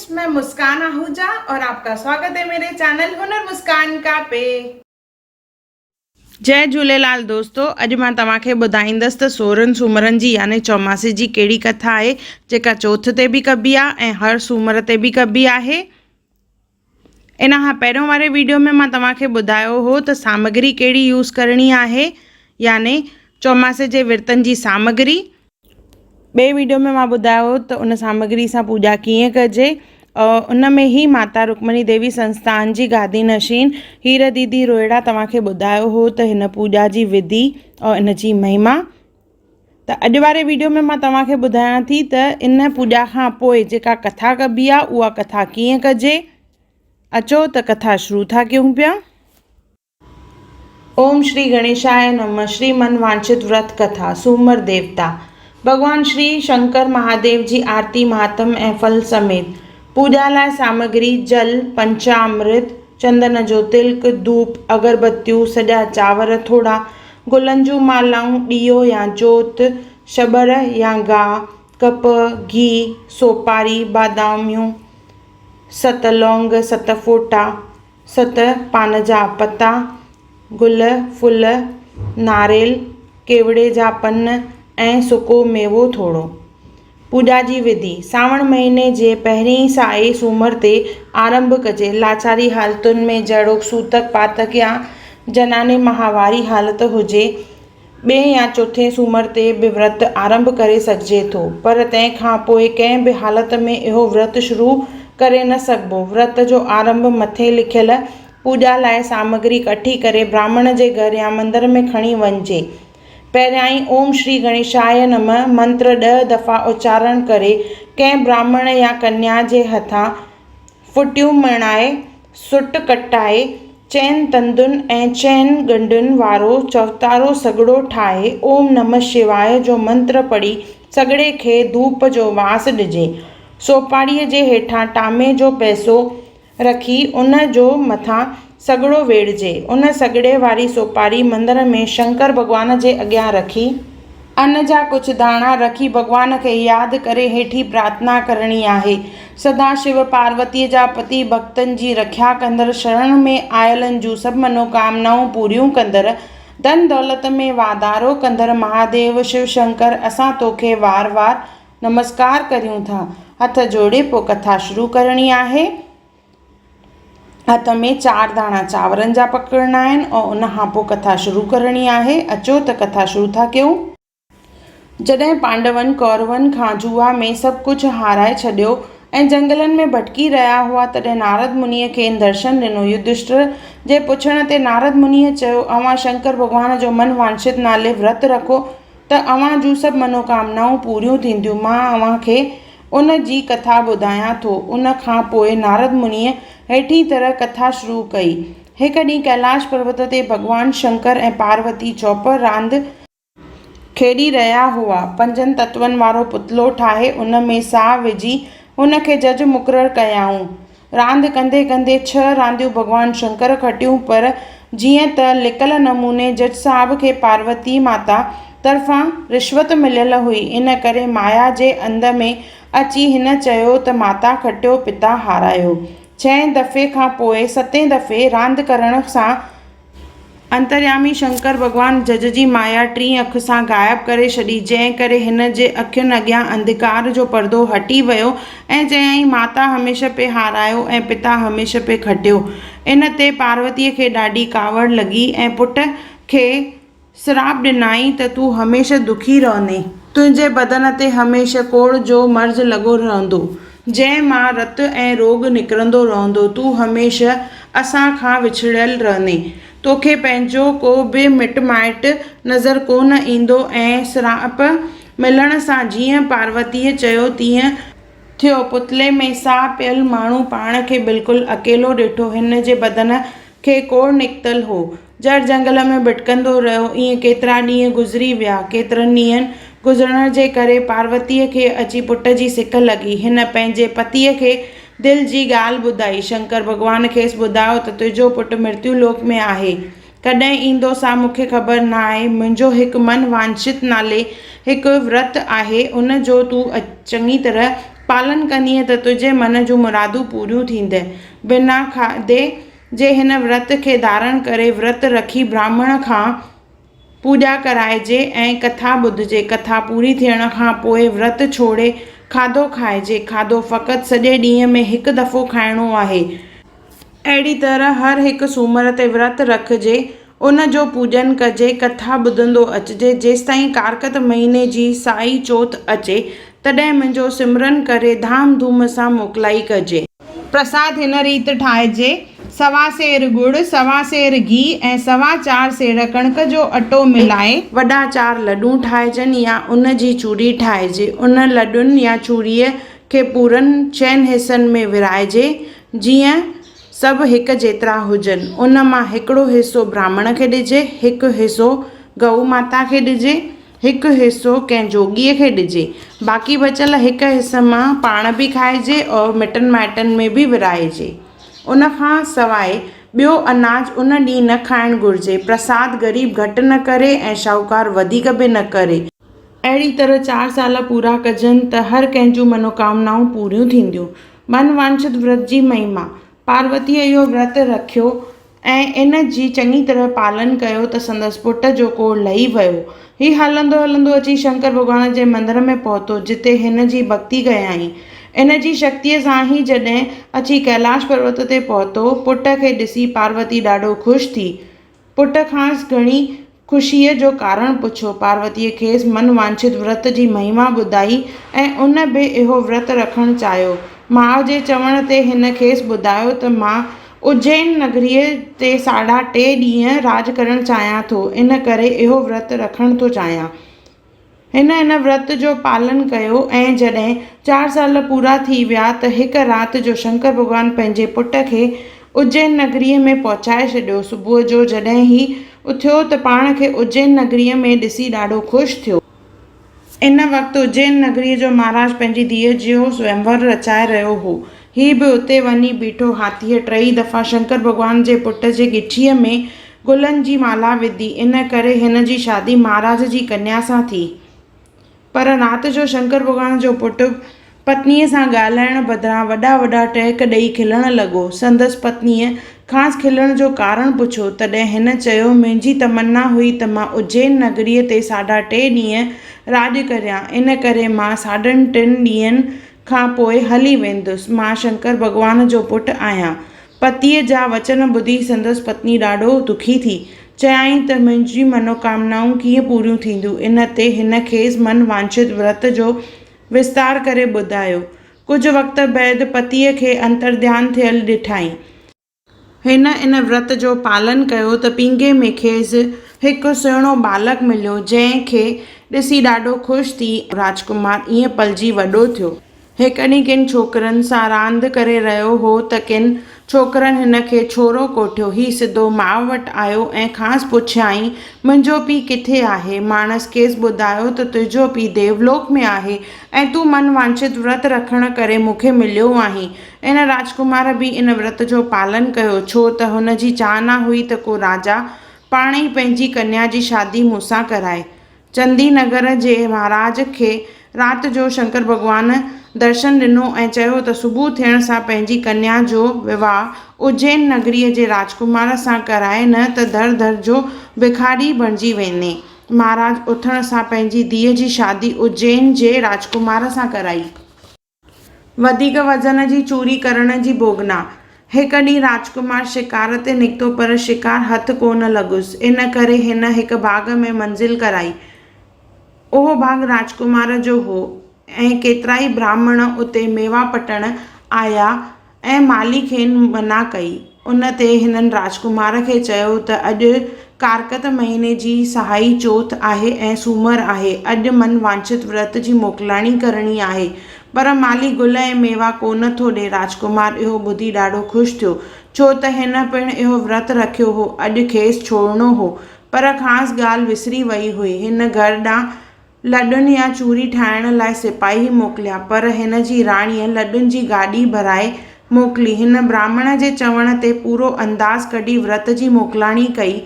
Friends मैं मुस्कान आहूजा और आपका स्वागत है मेरे चैनल हुनर मुस्कान का पे। جئي جهوليلال دوستو اڄ مان توهان کي ٻڌائيندس ته سورهن سومرن جي يعني چوماسي جي ڪهڙي ڪٿا آهي جيڪا چوٿ تي به ڪبي آهي ۽ هر سومر تي به ڪبي آهي. ان کان پهريون واري ويڊيو ۾ مان توهان کي ٻڌايو هو ته سامگري ڪهڙي يوز ڪرڻي آهي يعني چوماسي جي ورتن جي سامگري. ٻئي ويڊيو ۾ مان ٻڌايو هو ته ان سامگري سان پوڄا ڪيئن ڪجي اور ان ۾ ئي ماتا رڪمڻي ديوي سنسٿان جي گادي نشين هير ديدي روهيڙا توهان کي ٻڌايو هو ته هن پوڄا جي وڌي اور ان جي مهما. ته اڄ واري ويڊيو ۾ مان توهان کي ٻڌايان ٿي ته ان پوڄا کان پوء جيڪا ڪٿا ڪبي آهي اها ڪٿا ڪيئن ڪجي. اچو ته ڪٿا شروع ٿا ڪيون پيا. اوم شري گڻيشاء نمه شري من وانڇت ورت ڪٿا سومر ديوتا ڀڳوان شري شنڪر مهاديو جي آرتي مهاتم ۽ ڦل سميت پوڄا لاء سامگري، جل، پنچامرت، چندن جو تلڪ، ڌوپ، اگربتيون، سڄا چانور، ٿورا گلن جون مالائون، ڏيئو يا جوت، شٻر يا گاهه، ڪپهه، گيهه، سوپاري، باداميون، ست لونگ، ست ڦوٽا، ست پان جا پتا، گل، ڦل، ناريل، ڪيوڙي جا پن ۽ سڪو ميوو ٿورو. پوڄا جي وڌي، سانوڻ مهيني جي پهرئين سائي سومر تي آرنڀ ڪجي. لاچاري حالتن ۾ جهڙوڪ سوتڪ پاتڪ يا جناني ماهواري حالت هجي، ٻئين يا چوٿين سومر تي به ورت آرنڀ ڪري سگهجي ٿو، پر تنهن کان پوء ڪنهن به حالت ۾ اهو ورت شروع ڪري نه سگهبو. ورت جو آرنڀ مٿي لکيل پوڄا لاء سامگري ڪٺي ڪري براهمڻ جي گهر يا مندر ۾ کڻي وڃجي. پهريائين اوم شري گڻيشايه نمه منتر ڏهه دفعا اچارڻ ڪري ڪنهن براهمڻ يا ڪنيا جي هٿان ڦٽيون مڻائي سٽ ڪٽائي چئن تندن ۽ چئن ڳنڍن وارو چوتارو سڳڙو ٺاهي اوم نمه شوايه جو منتر پڙهي سڳڙي کي ڌوپ جو واس ڏجي. سوپاريء جي هيٺان ٽامي جو پئسو رکي ان جو مٿان سڳڙو ويڙهجي. ان سڳڙي واري سوپاري مندر ۾ شنڪر ڀڳوان جي اڳيان رکي، ان جا ڪجهه داڻا رکي ڀڳوان کي ياد ڪري هيٺين پرارٿنا ڪرڻي آهي، سدا شو پاروتيء جا پتي ڀڳتن جي رکيا ڪندڙ، شرڻ ۾ آيلن جون سڀ منوڪامنائون پوريون ڪندڙ، ڌن دولت ۾ واڌارو ڪندڙ مهاديو شو شنڪر اسان توکي وار وار نمسڪار ڪريون ٿا. هٿ جوڙي پوء ڪٿا شروع ڪرڻي آهي. هٿ ۾ چار داڻا چانورن جا پڪڙڻا آهن ۽ ان کان پوء ڪٿا شروع ڪرڻي آهي. اچو ته ڪٿا شروع ٿا ڪيون. جڏهن پانڊون ڪورون کان جوا ۾ سڀ ڪجهه هارائي ڇڏيو ۽ جهنگلن ۾ ڀٽڪي رهيا هئا، تڏهن نارد منيء کين درشن ڏنو. يڌشٽر جي پڇڻ تي نارد منيء چيو، اوهان شنڪر ڀڳوان جو من وانڇت نالي ورت رکو. ته اوهان جون سڀ منوڪامنائون پوريون ٿينديون. مان اوهان کي ان جي ڪٿا ٻڌايان ٿو. ان کان پوء نارد منيء هيٺين طرح ڪٿا شروع ڪئي. هڪ ڏينهن ڪيلاش پروت تي ڀڳوان شنڪر ۽ پاروتي چوپڙ راند کيڏي رهيا هئا. پنجن تتون وارو پتلو ٺاهي ان ۾ ساهه وجهي هن کي جج مقرر ڪيائون. راند ڪندي ڪندي ڇهه رانديون ڀڳوان شنڪر کٽيون پر جيئن ته لڪل نموني جج صاحب کي پاروتي ماتا طرفان رشوت مليل هئي ان ڪري مايا جي انڌ ۾ اچي هن چيو ته ماتا کٽيو پتا هارايو. ڇهين دفعي کان پوء ستين دفعي راند ڪرڻ سان انتريامي شنڪر ڀڳوان جج جي مايا ٽين اک سان غائب ڪري ڇڏي، جنهن ڪري هن جي اکين اڳيان انڌڪار جو پردو هٽي ويو ۽ چيائين، ماتا هميشه پئي هارايو ۽ پتا هميشه پئي کٽيو. ان تي پاروتيء کي ڏاڍي ڪاوڙ لڳي ۽ پٽ کي سراپ ڏنائين ته تون هميشه دکي رهندين. تنهنجي بدن تي هميشه ڪوڙهه جو مرض لڳو رهندو، جنهن مان رت ۽ روڳ نڪرندو رهندو. تون هميشه اسان کان وڇڙيل رهندين. توکي پنهنجو ڪو به مٽ مائٽ نظر ڪو نه ايندو ۽ سراپ ملڻ سان جيئن پاروتيء چيو تيئن ٿيو. پتلي ۾ ساهه پيل ماڻهو پاڻ کي بلڪل اڪيلو ڏٺو. هن جي بدن کي ڪوڙهه نڪتل هو. جهر جهنگل ۾ ڀٽڪندو رهيو. ائين ڪيترا ڏينهن گذري ويا. ڪيترن ڏينهن گذرڻ جي ڪري پاروتيء کي اچي پٽ جي سڪ لڳي. هن پنهنجي پتيء کي دل جي ڳالهه ٻڌائي. شنڪر ڀڳوان کيس ٻڌايو ته تنهنجو پٽ مرتيو لوڪ ۾ آهي. ڪڏهن ايندو سا مون کي خبر نه آهي. منهنجو هڪ من وانڇت نالي هڪ ورت آهي، ان جو تون چڱي طرح پالن ڪندينء ته تنهنجي من جون مرادون پوريون ٿيندء. بنا کاڌي جي هن ورت کي ڌارڻ ڪري ورت رکي براهمڻ کان پوڄا ڪرائجي ۽ ڪٿا ٻڌجي. ڪٿا پوري ٿيڻ کان پوء ورت ڇوڙي کاڌو کائجي. کاڌو فقط سڄي ڏينهن ۾ هڪ دفعو کائڻو آهي. اهڙي طرح هر هڪ سومر تي ورت رکجي، ان جو پوڄن ڪجي، ڪٿا ٻڌندو اچجي، جيستائين ڪارڪت مهيني جي سائي چوٿ اچي، تڏهن منهنجو سمرن ڪري ڌام ڌوم سان موڪلائي ڪجي. پرساد هن ريت ٺاهجي، سوا سير ڳڙ، سوا سير گيهه ۽ سوا چار سير ڪڻڪ جو اٽو ملائي، وڏا چار لڏون ٺاهجن يا ان جي چوري ٺاهجي، ان لڏن يا چوريء کي پورن چئن حصن ۾ ورهائجي، جيئن سڀ هڪ جيترا هجن. ان مان هڪڙو حصو براهمڻ کي ڏجي، هڪ حصو گئو ماتا کي ڏجي، هڪ حصو ڪنهن جوڳيء کي ڏجي. باقي بچيل هڪ حصي مان پاڻ به کائجي اور مٽن مائٽن ۾ به ورهائجي. ان کان سواء ٻيو اناج ان ڏينهن نه کائڻ گهرجي. پرساد غريب گهٽ نه ڪري ۽ شاهوڪار وڌيڪ به نه ڪري. اهڙي طرح چار سال پورا ڪجن ته هر ڪنهن جون منوڪامنائون پوريون ٿينديون. من وانڇت ورت جي مهما، پاروتيء اهو ورت رکيو ۽ ان جي چڱي طرح پالن ڪيو ته سندس پٽ جو ڪوڙهه لهي ويو. هي هلندو هلندو اچي شنڪر ڀڳوان جي مندر ۾ پهتو، جتي هن جي ڀڳتي ڪيائين. ان جي شڪتيء سان هي جڏهن اچي ڪيلاش پروت تي پهتو، پٽ کي ڏسي پاروتي ڏاڍو خوش ٿي. پٽ کانئس گهڻي خوشيء جو ڪارڻ پڇيو. پاروتيء کيس من وانڇت ورت جي مهما ٻڌائي ۽ ان به اهو ورت رکڻ چاهيو. ماء جي چوڻ تي هن کيس ٻڌايو ته مان اجين نگريء تي ساڍا ٽي ڏينهن راڄ ڪرڻ چاهيان ٿو، ان ڪري اهو ورت رکڻ ٿو چاهيان. هن ان ورت جو پالن ڪيو ۽ جڏهن چار سال پورا ٿي ويا ته هڪ رات جو شنڪر ڀڳوان پنهنجي پٽ کي اجين نگريء ۾ پهچائي ڇڏيو. صبح جو جڏهن هي اٿيو ته پاڻ کي اجين نگريء ۾ ڏسي ڏاڍو خوش ٿيو. ان وقت اجين نگريء جو مهاراج پنهنجي ڌيء جو سويمور رچائي رهيو هو. هي به اتي وڃي بيٺو. هاٿيء ٽيئي دفعا شنڪر ڀڳوان جي پٽ جي ڳچيء ۾ گلن جي مالا وڌي، ان ڪري هن جي شادي مهاراج جي ڪنيا سان ٿي. پر رات جو شنڪر ڀڳوان جو پٽ پتنيء سان ڳالهائڻ بدران وڏا وڏا ٽهڪ ڏئي کلڻ لڳو. سندس پتنيء کانئس کلڻ جو ڪارڻ پڇيو، تڏهن هن چيو، منهنجي تمنا هئي ته مان اجين نگريء تي ساڍا ٽي ڏينهن راڄ ڪريان، ان ڪري مان ساڍن ٽن ڏينهن کان پوء هلي ويندس. مان شنڪر ڀڳوان جو پٽ آهيان. پتيء جا وچن ٻڌي سندس پتني ڏاڍو دکي ٿي. چيائين ته منهنجون منوڪامنائون ڪيئن پوريون ٿينديون؟ ان تي هن کيس من وانڇت ورت جو وستار ڪري ٻڌايو. ڪجهه وقت بعد پتيء کي انترڌيان ٿيل ڏٺائين. هن ان ورت جو پالن ڪيو ته پينگهي ۾ کيس هڪ سهڻو ٻالڪ مليو، جنهن کي ڏسي ڏاڍو خوش ٿي. راجڪمار ائين پلجي وڏو ٿيو. هڪ ڏينهن ڪن ڇوڪرن سان راند ڪري رهيو هو ته ڪن ڇوڪرن هن کي ڇورو ڪوٺيو. هي سڌو ماء وٽ آيو ۽ کانئس پڇيائين، منهنجو پيء ڪٿي آهي؟ ماڻس کيس ٻڌايو ته تنهنجو پيء ديولوڪ ۾ آهي ۽ تون من وانڇت ورت رکڻ ڪري مون کي مليو آهين. ان راجڪمار به ان ورت جو پالن ڪيو، ڇو ته هن جي چاهنا هئي ته ڪو راجا پاڻ ئي پنهنجي ڪنيا جي شادي مون سان ڪرائي. چندي نگر جي مهاراج کي رات جو شنڪر ڀڳوان درشن ڏنو ۽ چيو ته صبح ٿيڻ سان پنهنجي ڪنيا جو وواهه اجين نگريء جي راجڪمار سان ڪرائي نه ته در در جو بکاري بڻجي ويندين. مهاراج اٿڻ سان پنهنجي ڌيء جي شادي اجين جي راجڪمار سان ڪرائي. وڌيڪ وزن جي چوري ڪرڻ جي ڀوڳنا. هڪ ڏينهن راجڪمار شڪار تي نڪتو پر شڪار هٿ ڪونه لڳس. ان ڪري هن هڪ باغ ۾ منزل ڪرائي. اهو باغ راجڪمار جو هو ۽ ڪيترائي براهمڻ اتي ميوا پٽڻ آيا ۽ مالهي کين منع ڪئي. ان تي هنن راجڪمار کي چيو ته اڄ ڪارڪت مهيني جي سهائي چوٿ آهي ۽ سومر آهي. اڄ من وانڇت ورت جي موڪلاڻي ڪرڻي آهي. پر مالهي گل ۽ ميوا ڪونه ٿو ڏي. راجڪمار اهو ٻڌي ڏاڍو خوش ٿيو. ڇو ته هن پڻ اهو ورت رکيو هو. اڄ کيس ڇوڙڻو هو. پر کانئس ڳالهه وسري وئي هئي. هن گهر ڏانهن لڏن يا چوري ٺاهڻ لاء سپاهي موڪليا، پر هن جي راڻيء لڏن جي گاڏي ڀرائي موڪلي. هن براهمڻ جي چوڻ تي پورو انداز ڪڍي ورت جي موڪلاڻي ڪئي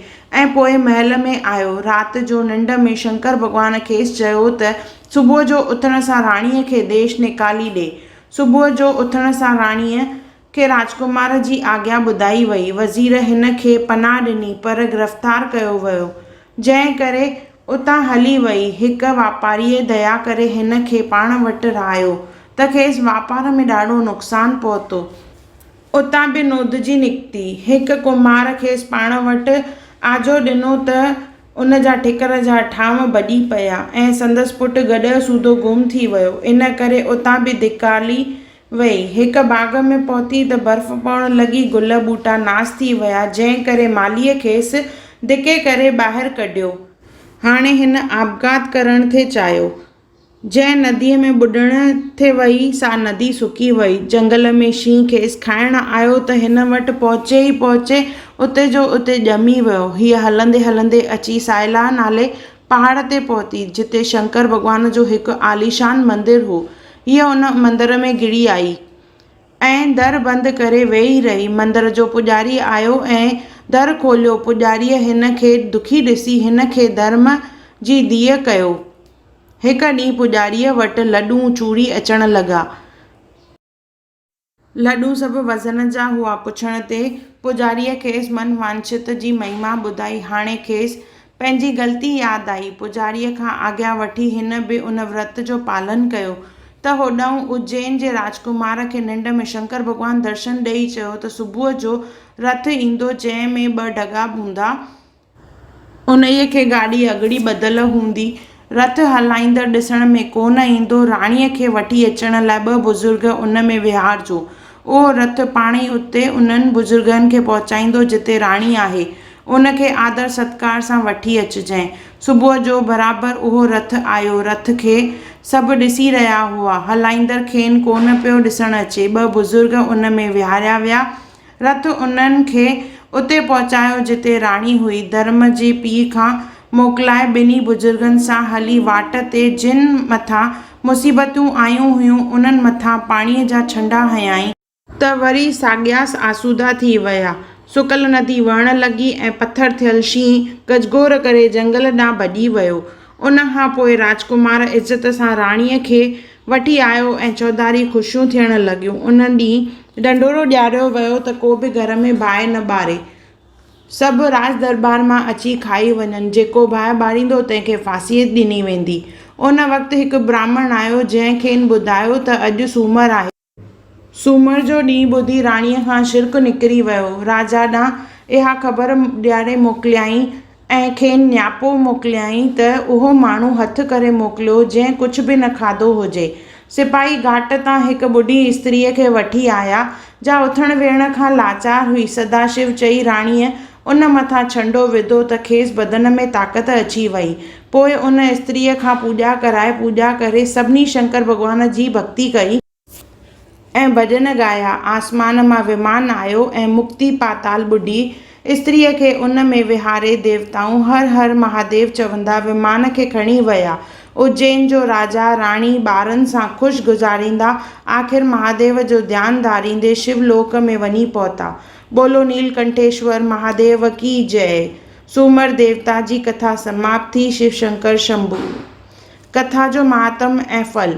۽ پوء محل ۾ آيو. رات جو ننڊ ۾ شنڪر ڀڳوان کيس چيو ته صبح جو اٿڻ سان راڻيء کي ديش نيڪالي ڏي. صبح جو اٿڻ سان راڻيء کي راجڪمار جي آگيا ٻڌائي وئي. وزير هن کي پناهه ڏني، پر گرفتار ڪيو ويو، جنهن ڪري اتان هلي وئي. هڪ واپاريء ديا ڪري هن کي پاڻ وٽ رهايو ته کيس واپار ۾ ڏاڍو نقصان پهتو. اتان به نودجي نڪتي. هڪ ڪمهار کيس پاڻ وٽ آجو ڏنو ته ان جا ٺڪر جا ٺانو ڀڄي پيا ۽ سندس پٽ گڏهه سوڌو گم ٿي ويو. ان ڪري اتان به ڌڪاري ويئي. هڪ باغ ۾ پهتي ته برف پوڻ لڳي، گل ٻوٽا ناس ٿي ويا، جنهن ڪري مالهيء کيس ڌڪي ڪري ٻاهر ڪڍيو. هاڻي هن آپگهات ڪرڻ ٿي چاهيو. جنهن نديء ۾ ٻڏڻ ٿي وئي، سا ندي سڪي وئي. جهنگل ۾ شينهن کيس کائڻ آيو ته هن وٽ پهچي ئي پهچي اتي جو اتي ڄمي ويو. هيء هلندي هلندي اچي سائلا نالي پهاڙ تي پهتي، جتي شنڪر ڀڳوان جو هڪ عاليشان مندر هو. هيء ان مندر ۾ گهڙي آئي ۽ در بند ڪري ويهي رهي. مندر جو پڄاري آيو ۽ در کوليو. پڄاريء هن کي دکي ڏسي هن کي ڌرم جي ڌيء ڪيو. هڪ ڏينهن پڄاريء وٽ لڏون چوري اچڻ لڳا. لڏون سڀ وزن جا هئا. پڇڻ تي پڄاريء کيس من وانڇت جي مهما ٻڌائي. هاڻي کيس پنهنجي غلطي ياد آئي. پڄاريء کان آگيا وٺي هن به ان ورت جو پالن ڪيو ته هوڏانهن اجين جي راجڪمار کي ننڊ ۾ شنڪر ڀڳوان درشن ڏيئي چيو ته صبح جو رٿ ايندو جنهن ۾ ٻه ڍڳا هوندا. انهيء کي گاڏي اڳڙي ٻڌل هوندي. رٿ هلائيندڙ ڏسڻ ۾ ڪو نه ايندو. راڻيء کي وٺي اچڻ لاء ٻه بزرگ ان ۾ ويهارجو. اهو رٿ پاڻ ئي اتي انهن بزرگن کي پهچائيندو جتي راڻي آهي. ان کي آدر ستڪار سان وٺي اچجانء. صبح جو برابر اهو رٿ آيو. رٿ کي سڀ ڏسي رهيا هئا. هلائيندڙ کين ڪونه پيو ڏسڻ اچي. ٻه بزرگ ان ۾ ويهاريا ويا. رٿ انهن کي اتي پهچايو جتي راڻي هئي. ڌرم جي پيء کان موڪلائي ٻنهي بزرگن سان هلي واٽ تي جن مٿان مصيبتون آيون هيون انهن مٿان پاڻيء جا ڇنڊا هنيائين. ته وري ساڳياس آسودا ٿي ويا. سڪل ندي وهڻ لڳي ۽ پٿر ٿيل شينهن گجگوڙ ڪري جهنگل ڏانهن ڀڄي ويو. ان کان پوء راجڪمار عزت سان راڻيء کي وٺي آيو ۽ چوڌاري خوشيون ٿيڻ لڳيون. ان ڏينهن ڍنڍورو ڏياريو ويو ته ڪو به گهر ۾ باهه نه ٻاري. سڀ راڄ درٻار مان اچي کائي وڃن. جيڪو باهه ٻاريندو تنهن کي ڦاسيء ڏني ويندي. ان وقت هڪ براهمڻ آيو، جنهن کين ٻڌايو ته اڄ سومر آهي. سومر جو ڏينهن ٻڌي راڻيء کان ڇرڪ نڪري ويو. راجا ڏانهن اها خبر ڏياري موڪليائين ۽ کين نياپو موڪليائين ته اهو ماڻهو هٿ ڪري موڪليو، جنهن ڪجهه به نه کاڌو هجي. سپاهي گهاٽ تان هڪ ٻڍي استريء کي وٺي آيا، جا اٿڻ ويهڻ کان لاچار هئي. سداشو چئي راڻيء ان مٿان ڇنڊو وڌو ته کيس بدن ۾ طاقت اچي ويئي. پوء ان استريء کان پوڄا ڪرائي پوڄا ڪري سڀني شنڪر ڀڳوان جي ڀڳتي ڪئي. ۽ ڀڄن ڳايا. آسمان مان ومان آيو ۽ مڪتي پاتال ٻڍي استريء کي ان ۾ ويهاري ديوتائون هر هر مهاديو چوندا ومان کي کڻي ويا. اجين جو راجا، راڻي ٻارن سان خوش گذاريندا آخر مهاديو جو ڌيان ڌاريندي شو لوڪ ۾ وڃي پهتا. ٻولو نيلڪنٺيشور مهاديو ڪي جئه. سومر ديوتا جي ڪٿا سماپت ٿي شو شنڪر شنڀو. ڪٿا جو مهاتم ۽ ڦل.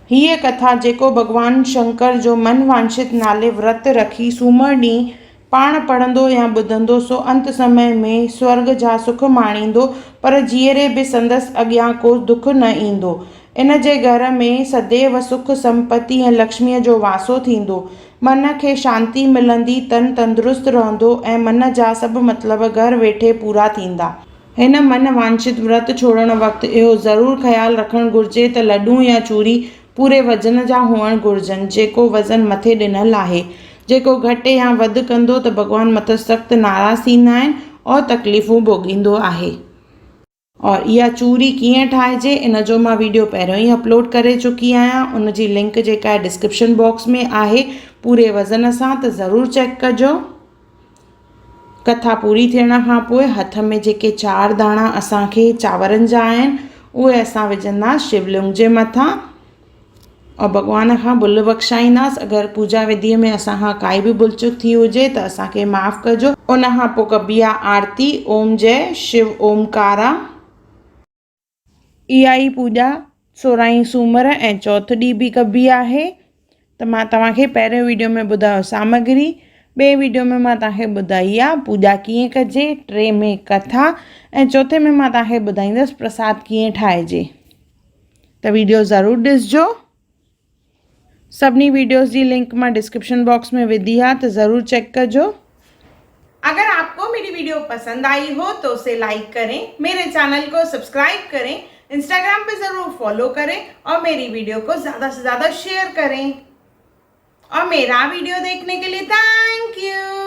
هيء ڪٿا جيڪو ڀڳوان شنڪر جو من وانڇت نالي ورت رکي سومر ڏينهن پاڻ پڙهندو يا ٻڌندو سو انت سمي ۾ سورڳ جا سک ماڻيندو پر جيئري به سندس اڳيان ڪو دک نه ايندو. ان جي گهر ۾ سديو سک سمپتي ۽ لڪشميء جو واسو ٿيندو. من کي شانتي ملندي، تن تندرست رهندو ۽ من جا سڀ مطلب گهر ويٺي پورا ٿيندا. هن من وانڇت ورت ڇوڙڻ وقت اهو ضرور خيال رکڻ گهرجي ته لڏون يا چوري پوري وزن جا هئڻ گهرجن، جيڪو وزن مٿي ڏنل آهي. جيڪو گهٽ يا وڌ ڪندو ته ڀڳوان مٿس سخت ناراض ٿيندا آهن اور تڪليفون ڀوڳيندو آهي. اور اها چوري ڪيئن ٺاهجي ان جو مان ويڊيو پهريون ئي اپلوڊ ڪري چڪي آهيان ان جي لنڪ جيڪا آهي ڊسڪرپشن باڪس ۾ آهي پوري وزن سان ته ضرور چيڪ ڪجو. ڪٿا پوري ٿيڻ کان پوء هٿ ۾ جيڪي چار داڻا اسان کي چانورن جا آهن اهي اسان وجهنداس شولنگ جي مٿان اور ڀڳوان کان ڀل بخشائينداس اگر پوڄا وڌي ۾ اسان کان ڪائي به ڀل چڪ ٿي هجي ته اسان کي معاف ڪجو. ان کان پوء ڪبي آ آرتي اوم جئه شو اومڪارا. اها ئي پوڄا سورهن سومر ۽ چوٿ ڏينهن به ڪبي آهي ته مان توهان کي پهريون ويڊيو ۾ ٻڌايو سامگري ٻئي ويڊيو ۾ مان توهان کي ٻڌائي آ پوڄا ڪيئن ڪجي ٽي ۾ ڪٿا ۽ چوٿين ۾ مان توهان کي ٻڌائيندس پرساد ڪيئن ٺاهجي ته ويڊيو ضرور ڏسجو سڀني ويڊيوز جي لنڪ مان ڊسڪرپشن باڪس ۾ وڌي آ ته ضرور چيڪ ڪجو. اگر آپ کو ميري ويڊيو پسند آئي هو تو اسي لائيڪ ڪرين ميري چينل کو سبسڪرائيب ڪرين انسٽاگرام پي ضرور فالو ڪرين اور ميري ويڊيو کو زياده سي زياده شيئر ڪرين اور ميرا ويڊيو ديکني ڪي لئي thank you.